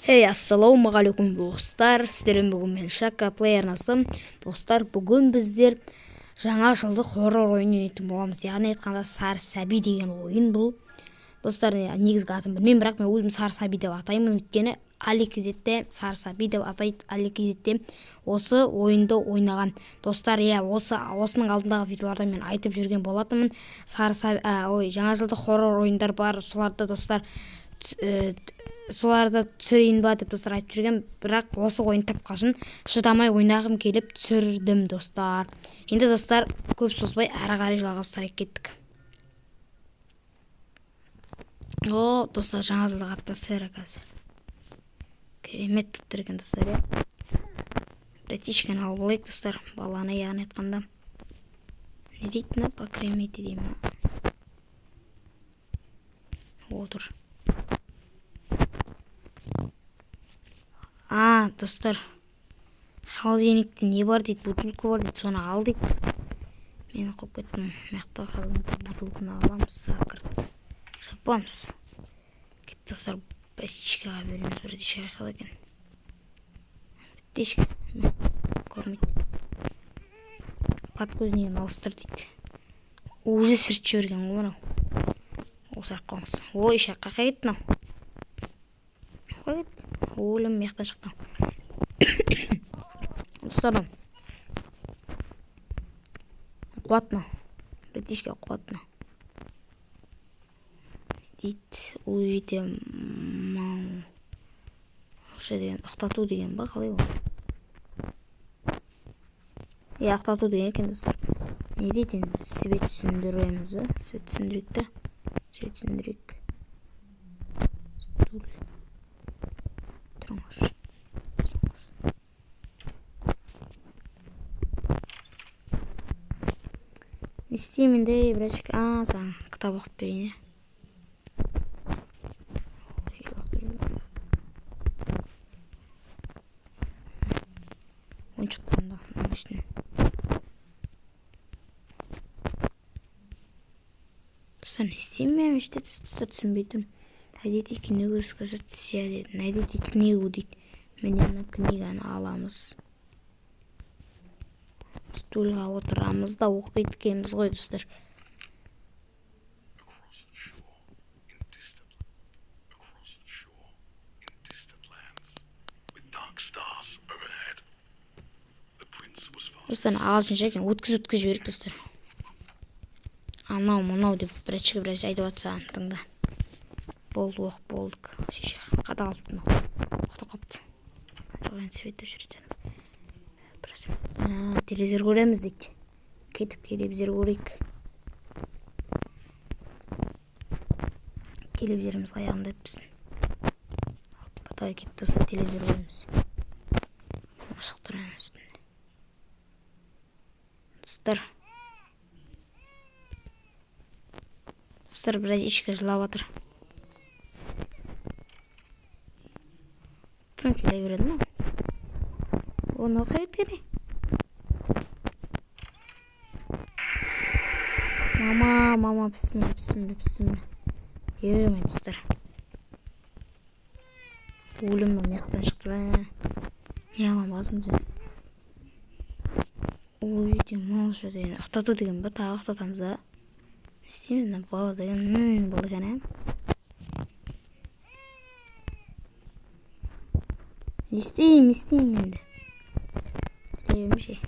Hey, ассалаумағалейкум, достар! Сіздермен бүгін мен, Шака Плей арнасы. Достар, бүгін біздер жаңа жылдық хоррор ойын ойнайтын боламыз. Яғни айтқанда, Сары сәби деген ойын бұл. Достар, негізгі атын білмеймін, бірақ мен өзім Сары сәби деп атаймын, өйткені Али Кзетте Сары сәби деп атайды. Али Кзетте осы ойынды ойнаған. Достар, иә, осының алдындағы видеоларда мен айтып жүрген болатынмын. Сары сәби, ой, жаңа жылдық хоррор ойындар бар, соларды, достар, соларды түсірейін ба деп, достар, айтып жүрген, бірақ осы ойын тапқасын шыдамай ойнағым келіп түсірдім, достар. Енді, достар, көп созбай әрі қарай жалғастырайық, кеттік. О, достар, жаңа жылдық атмосфера қазір керемет болып тұр екен, достар, иә. Братишканы алып алайық, достар, баланы, яғни айтқанда. Не дейді мына, покормите дей ма? Отыр. А, достар, холодильникте не бар дейді? Бутылка бар дейді, соны ал дейді бізге. Мен қойып кеттім. Мына жақта холодильникте бутылканы аламыз, закрыть, жабамыз. Кетті, достар, братишкаға береміз. Братишка қайда екен? Братишка көрмейді. Подгузнигін ауыстыр дейді. Уже сүртіп жіберген ғой мынау. Осырақ қойыңыз. Ой, қаяққа кетті мынау? Қаяққа кетті? Өлім, мына жақтан шықты. Достар, қуат мынау. Братишка, қуат мынау. Дейді, уложите малыша деген ұйықтату деген ба, қалай ол? Иә, ұйықтату деген екен, достар. Не дейді енді? Свет сөндіреміз, а? Свет сөндірейік та. Свет сөндірейік. Стул. Тұрыңызшы. Тұрыңыз. Не істеймін енді, ей, братишка? А, саған кітап оқып берейін, иә? Ойыншықтарын да мынаның ішіне. Достар, не істеймін мен іште, достар, түсінбей тұрмын. Найдите книгу, сказать деді. Найдите книгу дейді. Міне, мына книганы аламыз. Стульға отырамыз да оқиды екенбіз ғой, достар. Across the shore, in distant, across the shore, in distant lands, with dark stars overhead. The prince was fast Достар, ағылшынша екен, өткіз, өткізіп жіберейік, достар. Анау мынау деп братишка біраз айтып жатса, тыңда. Болды, оқып болдық. Шеше қадалыпты мынау. Ұйықтап қалыпты. Жоқ, енді свет өшіреді. Біраз. Телевизор көреміз дейді. Кеттік, телевизор көрейік. Телевизорымыз аяғында өтпесін. Давай, кетті, достар, телевизор көреміз. Ашық тұр ана үстінде. Достар. Достар, біраз ешкі жылап жатыр. Тым жылай береді ма? Оны қай кеткен? Мама, мама, бісміллә, бісміллә, бісміллә. Е, достар. Өлім мынау мына жақтан шықты ба? Не аламын басын сен? Уложите малыша деген, ұйықтату деген ба? Тағы ұйықтатамыз а? Не істейміз мына бала деген, бала екен, ә? Не істеймін, не істеймін енді? Істей бермеші.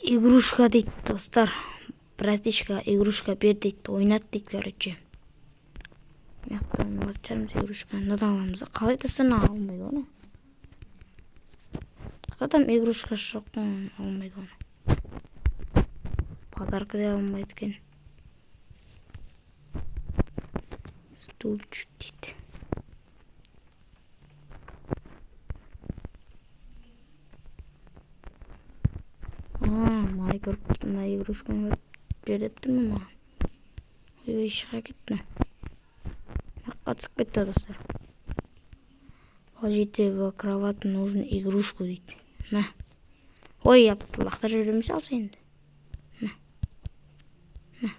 Игрушка дейді, достар. Братишка, игрушка бер дейді, ойнат дейді, короче. Мына жақтан алатын шығармыз игрушканы. Мынадан аламыз. Қалай, достар, мына алынбайды ғой, мына? Там игрушка жоқ, алынбайды ғой. Подарка да алынбайды екен. Стульчик дейді. Мына игрушканы бер деп тұрмын маған. Ойбай, шыға кетті. Жаққа түсіп кетті, достар. Положите в кровать нужную игрушку дейді. Мә. Ой, лақтырып жібереміз алса енді. Мә. Мә.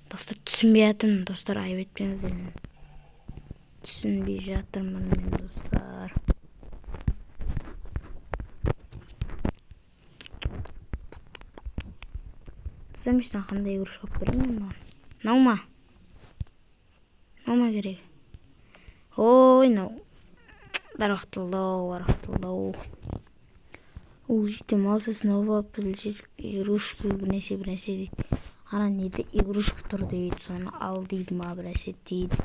Достар, түсінбей жатырмын, достар, айып етпеңіздер. Түсінбей жатырмын мен, достар. Достар, мен саған қандай игрушка алып беремін мен маған? Мынау ма? Мынау ма керек? Ой, мынау. Бір уақытылдау, бір уақытылдау. Уложите мауса снова получить игрушку, бірнәрсе, бірнәрсе дейді. Ана неде игрушка тұр дейді, соны ал дейді ма, бірнәрсе дейді.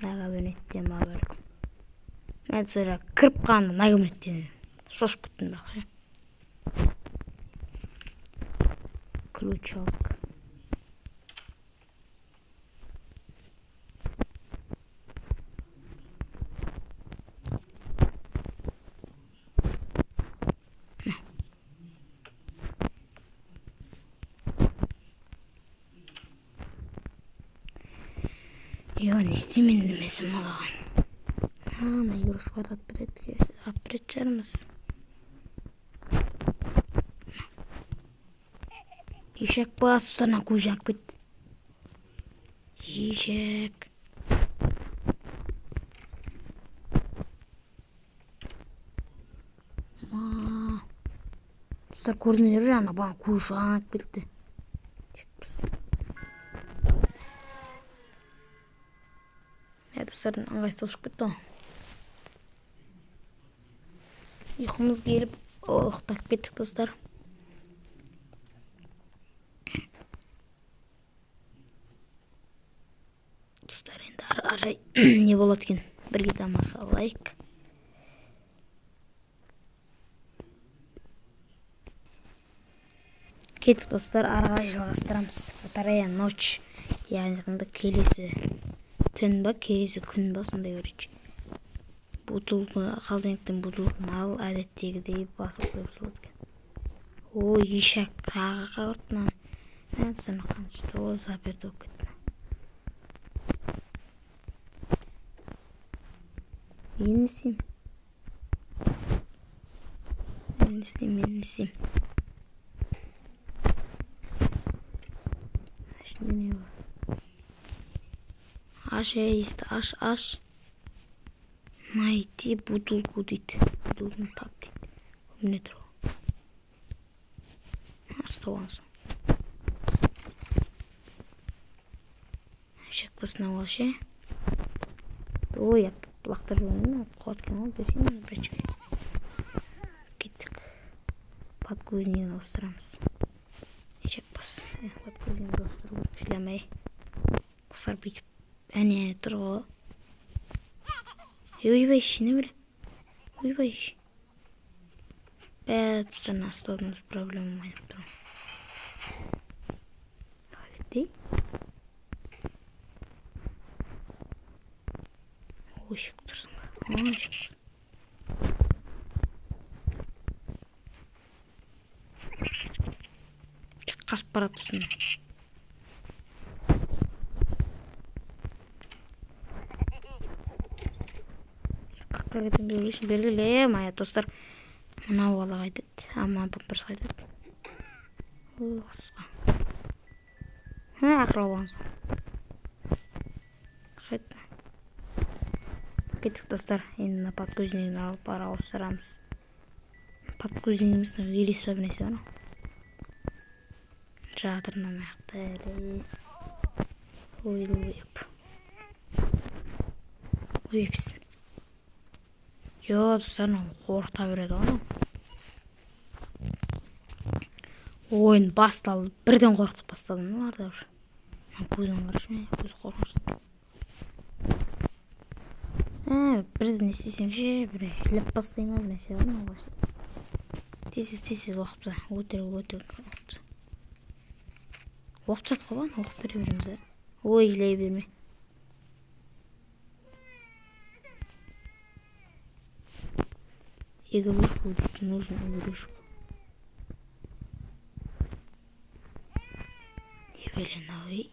Мына кабинетте ма бәлкім. Мен сол жаққа кіріп қалғанда мына кабинеттен шошып кеттім бірақ ше. Ключ алдық. Йо, не істеймін енді мен сен маған? Ана игрушкаларды алып береді, алып беретін шығармыз. Ешек бас, достар, мына көз жанып кетті. Ешек. Ма. Достар, көрдіңіздер ме, ана бағана көз жанып кетті. Достардың ыңғайсыз болып шығып кетті ғой. Ұйқымыз келіп, ұйықтап кеттік, достар. Достар, енді ары қарай не болады екен, бірге тамашалайық. Кеттік, достар, ары қарай жалғастырамыз. Вторая ночь, яғни қандай келесі түн ба, келесі күн ба, сондай короче. Бутылка, холодильниктен бутылканы ал, әдеттегідей басып қойып салады екен. Ой, ешек қағы қағырды мынаны. Мә, соны қанша тоғыз заперт болып кетті. Мен не істеймін? Мен не істеймін, мен не істеймін? Ішінде не бар? Аш, ей, есікті аш, аш. Найти бутылку дейді. Бутылканы тап дейді. Міне тұр ғой. Ұстап алған соң. Шек басына ол ше. Ой, лақтырып жібердім, қуат екен ғой, берсең, бірінші. Кеттік. Подгузнигін ауыстырамыз. Шек бас. Подгузнигін ауыстыру керек, жыламай. Достар, бүйтіп әне тұр ғой. Ойбай, не біле. Ойбай. Бә, достар, мына столымыз проблема ойнап тұр. Қалай? Ой, шек тұрсың ба? Ой, шек. Қасып барады үстіне. Белгілі, моя достар, мынау бала қайтады, ама памперс қайтады. Ой, қасқа. Ақыры алған соң. Қайтты. Кеттік, достар, енді мына подгузнигін алып бара ауыстырамыз. Подгузник емес, мынау елес па бір нәрсе бар ма? Жатыр мына жақта әлі. Ой, ой, ой, бісміллә. Йо, достар, мынау қорқыта береді ғой анау. Ойын басталды, бірден қорқытып бастады мыналар да уже. Мына көзін қарашы, міне, көзі қорқынышты. Бірден не істесең ше, бір жылап бастай ма, бір нәрсе бар мынау ше. Тез, тез, тез оқып та, өтірік, өтірік оқып та. Оқып тастадық қой, бағана, оқып бере береміз, ә. Ой, жылай берме. Игрушку, нужно игрушку. Не бәле мынау, ей.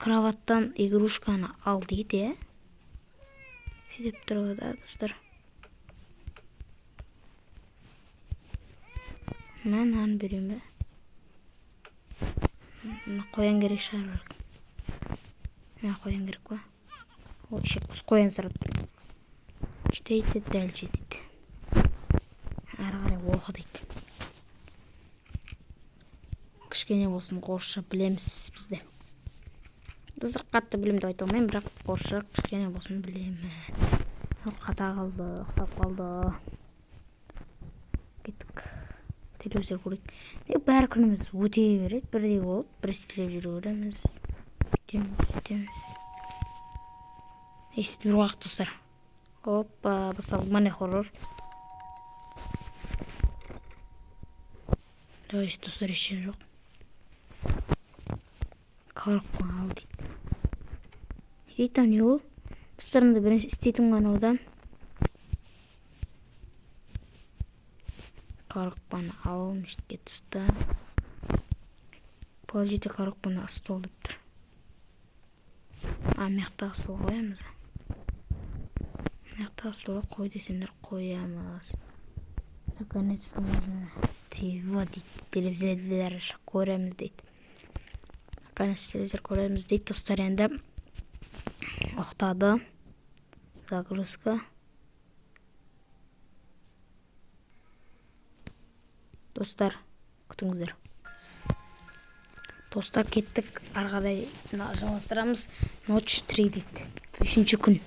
Кроваттан игрушканы ал дейді, иә? Сөйтіп тұр да, достар. Мен мынаны берейін бе? Мына қоян керек шығар бәлкім. Мына қоян керек па? О, ішек қоян сұрап тұр. Читайте дальше дейді. Әрі қарай оқы дейді. Кішкене болсын орысша білеміз бізде. Достар, қатты білемін деп айта алмаймын, бірақ орысша кішкене болсын білемін. Қата қалды, ұйықтап қалды. Кеттік. Телевизор көрейік. Бәрі күніміз өте береді, бірдей болып, біресе телевизор көреміз. Сөйтеміз, сөйтеміз. Естіп жүр уақыт, достар. Опа, басталды. Міне хоррор. То есть, достар, ештеңе жоқ. Коробканы ал дейді. Не дейді там, не ол? Достар, мында бір нәрсе істейтін ғана одан. Коробканы ал, мешітке түсті. Положите коробку на стол деп тұр. А, мына жақтағы столға қоямыз. Мына жақтағы столға қой десеңдер қоямыз. Наконец-то можно ТВ дейді, телевизор көреміз дейді. Наконец телевизор көреміз дейді. Достар, енді ұқтады. Загрузка. Достар, күтіңіздер. Достар, кеттік. Ары қарай жалғастырамыз. Ночь 3 дейді. Үшінші күн.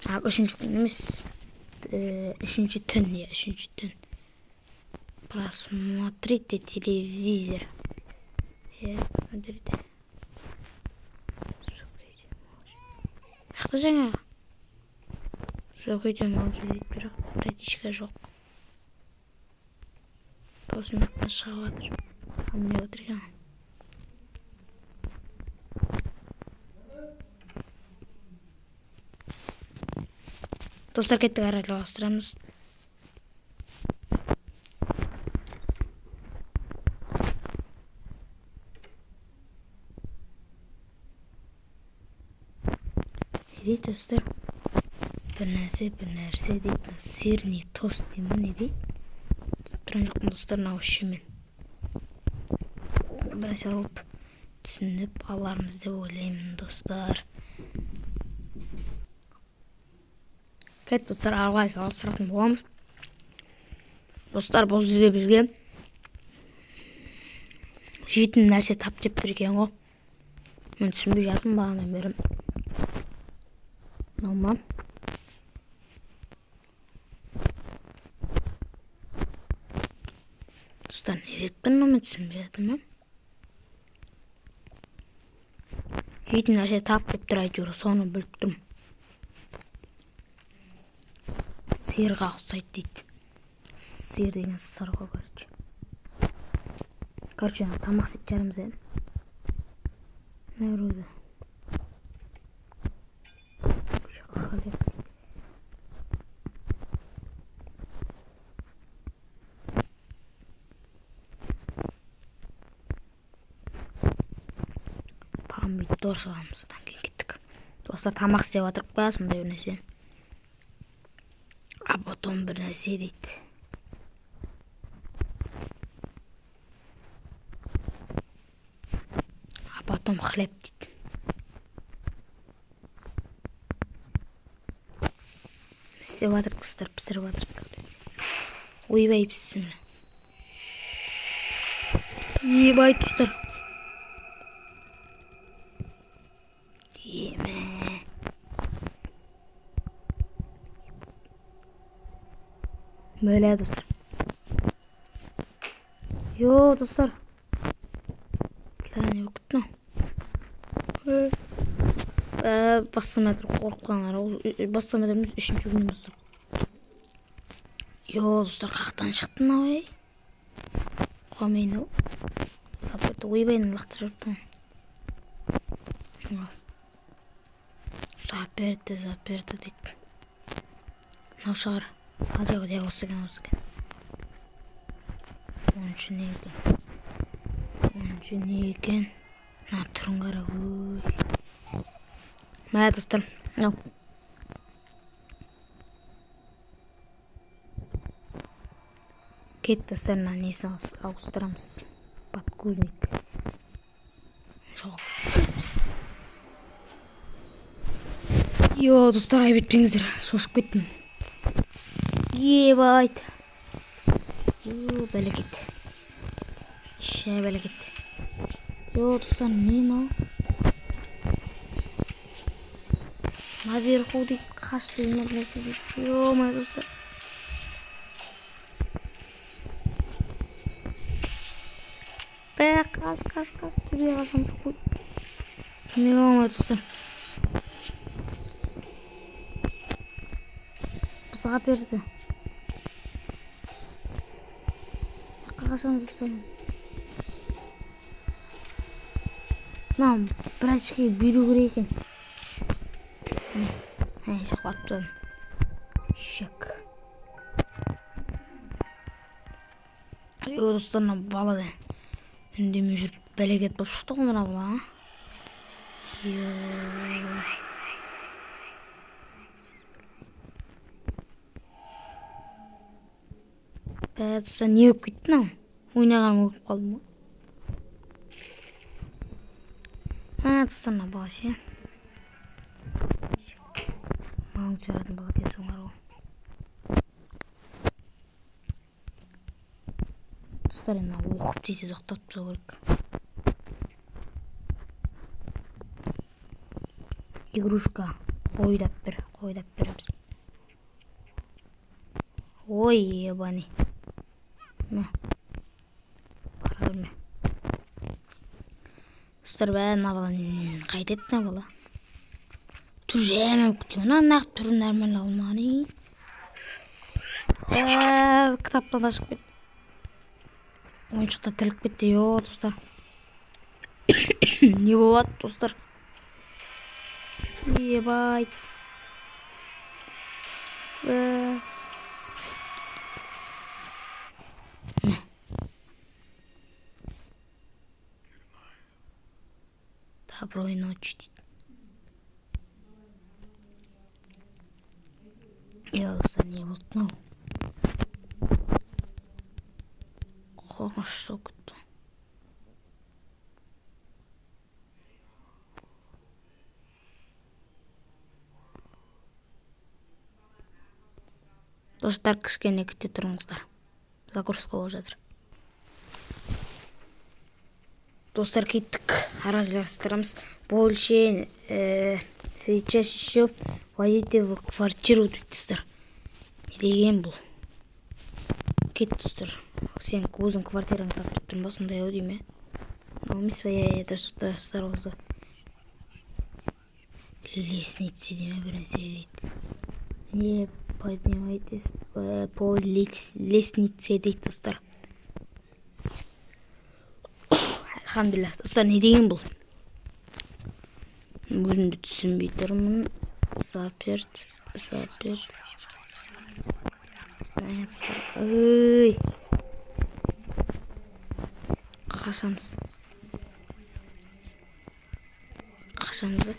А, үшінші күн емес. Үшінші түн, иә, үшінші түн. Просмотрите телевизор. Иә, смотрите. Шықты жаңа. Жоқ, өте молча дейді, бірақ братишка жоқ. Досым жақтан шығып жатыр. Ал міне отыр екен. Достар, кеттік, әрі жалғастырамыз. Не дейді, достар? Бір нәрсе, бір нәрсе дейді. Сырный тост дейді ма, не дейді? Түсініп тұрған жоқпын, достар, мынау үшеумен. Бір нәрсе алып түсініп алармыз деп ойлаймын, достар. Кет, достар, алға жалғастыратын боламыз. Достар, бұл жерде бізге жейтін нәрсе тап деп тұр екен ғой. Мен түсінбей жатырмын бағанадан бері. Мынау ма? Достар, не деп тұр мынау, мен түсінбей жатырмын. Жейтін нәрсе тап деп тұр әйтеуір, соны біліп тұрмын. Сиырға ұқсайды дейді. Сиыр деген сыр ғой, короче. Короче, ана тамақ істейтін шығармыз, ә? Наверное. Хлеб дейді. Помидор саламыз, одан кейін кеттік. Достар, тамақ істеп жатырық па, сондай бір нәрсе. А потом бір нәрсе дейді. А потом хлеб дейді. Істеп жатырық, достар, пісіріп жатырық. Ойбай, піссін. Ебай, достар. Еме. Бля, достар. Йо, достар. Бля, не болып кетті мынау? Бастамай тұр, қорыққандар. Ол, бастамай тұр, үшінші күннен бастап. Йо, достар, қақтан шықты мынау, ей? Қоймайын ау. Апырды, ойбайын лақтырып жіберіппін. Заперті, заперті дейді. Мынау шығар. А, жоқ, жоқ, осы екен, осы екен. Оныншы не екен? Оныншы не екен? Мына түрін қара, ой. Мә, достар, мынау. Кет, достар, мына несін ауыстырамыз. Подгузник. Жоқ. Йо, достар, айып етпеңіздер, шошып кеттім. Ебайт. Йо, бәлекет. Ше, бәлекет. Йо, достар, не мынау? Наверху дейді, қаш дейді, бір нәрсе дейді. Ё-моё, достар. Бә, қаш, қаш, қаш, төбеге қашамыз қой. Ё-моё, достар. Бізға берді. Жаққа қашамыз, достар. Мынау братишкаға беру керек екен. Міне, әне құлап тұрдым. Шек. Ой, достар, мына бала да үндемей жүріп бәлекет болып шықты ғой мына бала, а? Йой. Бә, достар, не болып кетті мынау? Ойнағаным өліп қалдым ғой. А, достар, мына бала ше. Малың жаратын бала екенсің бар ғой. Достар, енді оқып тез тоқтатып тастау керек. Игрушка қой деп бер, қой деп береміз. Ой, ебаный. Мә. Бара берме. Достар, бә, мына бала қайтеді мына бала? Түр жаман болып кеткен. Ана нақ түрін нормально алмаған, ей. Бә, кітаптан да шығып кетті. Ойыншықта тіріліп кетті, йо, достар. Не болады, достар? Ебайт. Бә. Мә. Доброй ночи, дейді. Е, достар, не болды мынау? Қорқынышты болып кетті. Достар, кішкене күте тұрыңыздар. Загрузка болып жатыр. Достар, кеттік. Ары жалғастырамыз. Больше, сейчас еще войдите в квартиру, дейді, достар. Не деген бұл? Кет, достар. Сен өзің квартираңды тапып тұрмын ба, сондай ау деймін, ә? Мынау емес па? Иә, иә, достар, осы. Лестница дей ме, бір нәрсе дейді. Не поднимайтесь по лестнице дейді, достар. Альхамдулилля. Достар, не деген бұл? Өзім де түсінбей тұрмын. Заперт, заперт. Ой. Қашамыз. Қашамыз.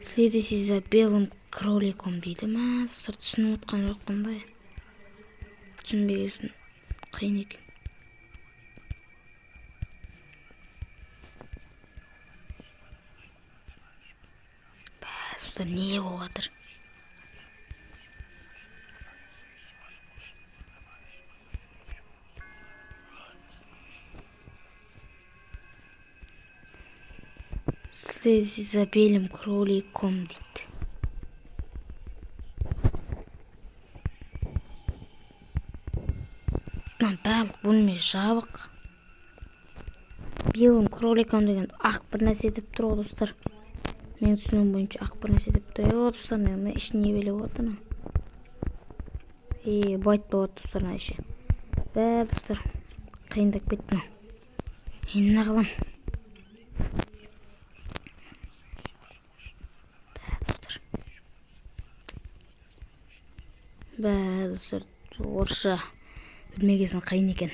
Следуйте за белым кроликом дейді ма? Достар, түсініп отқан жоқпын да. Түсінбегесін қиын екен. Бә, достар, не болып жатыр? Следуйте за белым кроликом дейді. Мына барлық бөлме жабық. Белым кроликом деген ақ бір нәрсе деп тұр ғой, достар. Менің түсінуім бойынша ақ бір нәрсе деп тұр. Е, достар, мына іші не беле болып жатыр мына? Е, байт болып жатыр, достар, мына іші. Бә, достар, қиындап кетті мынау. Енді не қыламын? Бә, достар. Бә, достар, орысша білмегесін қиын екен.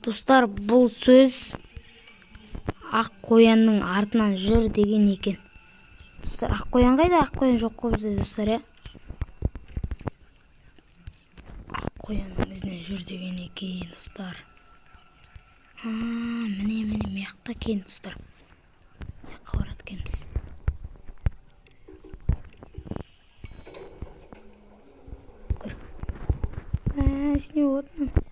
Достар, бұл сөз ақ қоянның артынан жүр деген екен. Достар, ақ қоян қайда? Ақ қоян жоқ қой бізде, достар, иә? Ақ қоянның ізінен жүр деген екен, достар. Міне, міне, мына екен, достар. Мына жаққа барады екенбіз. Кір. Не болады?